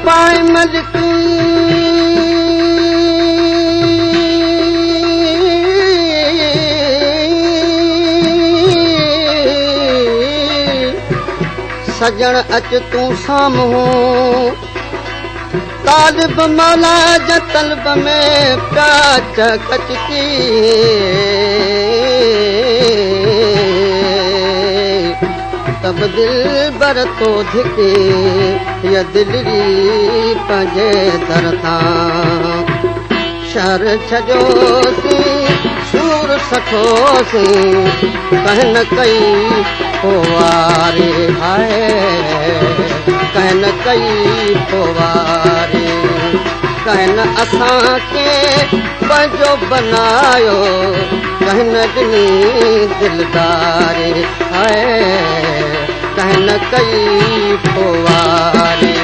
پائي ملڪ سڄڻ اچ تون سامهون طالب مولا جا طلب ۾ پيا چڪچڪي ته به دلبر ٿو ڌڪي هيء دلڙي پنهنجي در تان. شهر ڇڏيوسين، سور سٺوسين، ڪنهن نه ڪئي پوئواري، هاء ڪنهن نه ڪئي پوئواري. ڪنهن نه اسان کي پنهنجو بنايو، ڪنهن نه ڏني دلداري، هاء ڪنهن نه ڪئي پوئواري.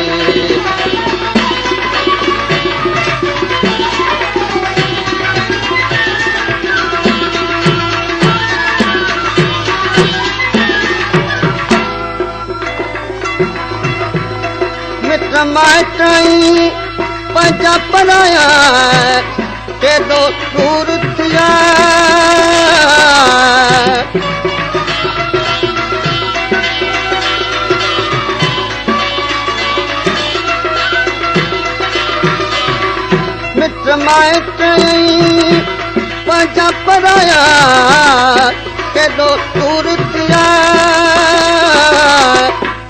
مٽ مائٽ ۽ پنهنجا پرايا ڪيڏو دور ٿيا. مٽ مائٽ ۽ پنهنجا پرايا ڪيڏو دور ٿيا.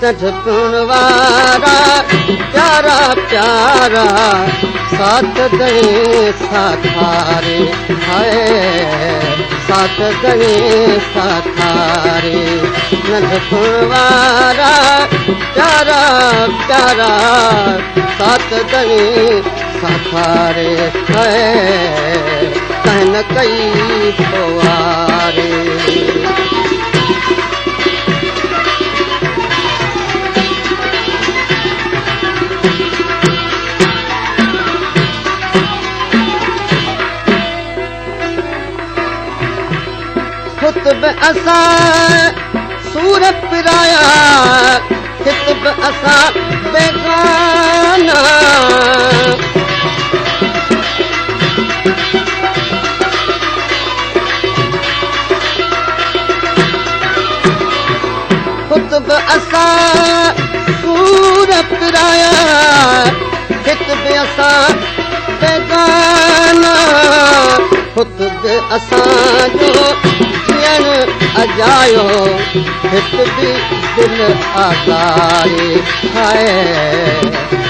چنڍپڻ وارا پيارا پيارا ساٿ ڌڻي ساٿاري، هاء ساٿ ڌڻي ساٿاري. ننڍپڻ وارا پيارا پيارا ساٿ ڌڻي ساٿاري، هاء ڪنهن نه ڪئي پواري. خط به اسان سور پرايا، خط به اسان بيگانا. خط به اسان سور پرايا، خط به اسان بيگانا. خط به اسان جو جيئڻ اجايو، هت به دل آزاري، هاء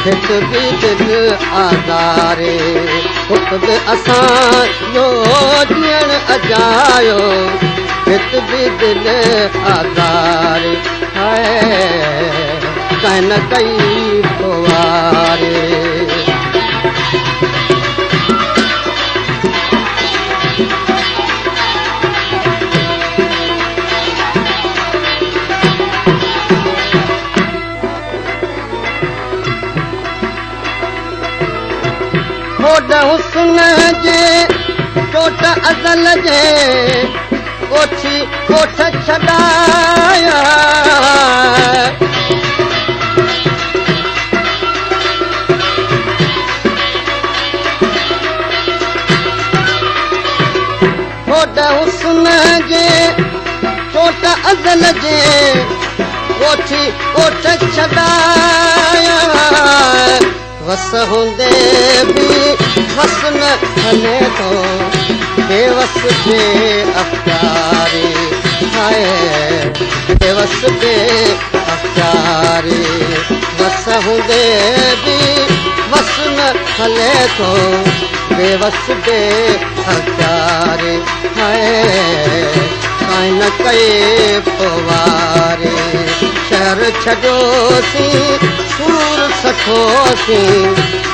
هت به دل آزاري. خط به اسان جو جيئڻ اجايو، هت به دل آزاري، هاء ڪنهن نه ڪئي پواري. هوڏ حسن جي چوٽ ازل جي اوڇي ڳوٺ ڇڏايا. هوڏ حسن جي چوٽ ازل جي اوڇي ڳوٺ ڇڏايا. وس هوندي به وس نه هلي ٿو بيوس بي اختياري، هاء بيوس بي اختياري. وس هوندي به وس نه هلي ٿو بيوس بي اختياري، هاء ڪائين نه ڪئي پواري. شهر ڇڏيوسين، سور سٺوسين،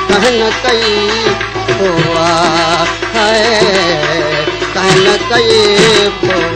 ڪنهن نه ڪئي پواري، هاء ڪنهن نه ڪئي پواري.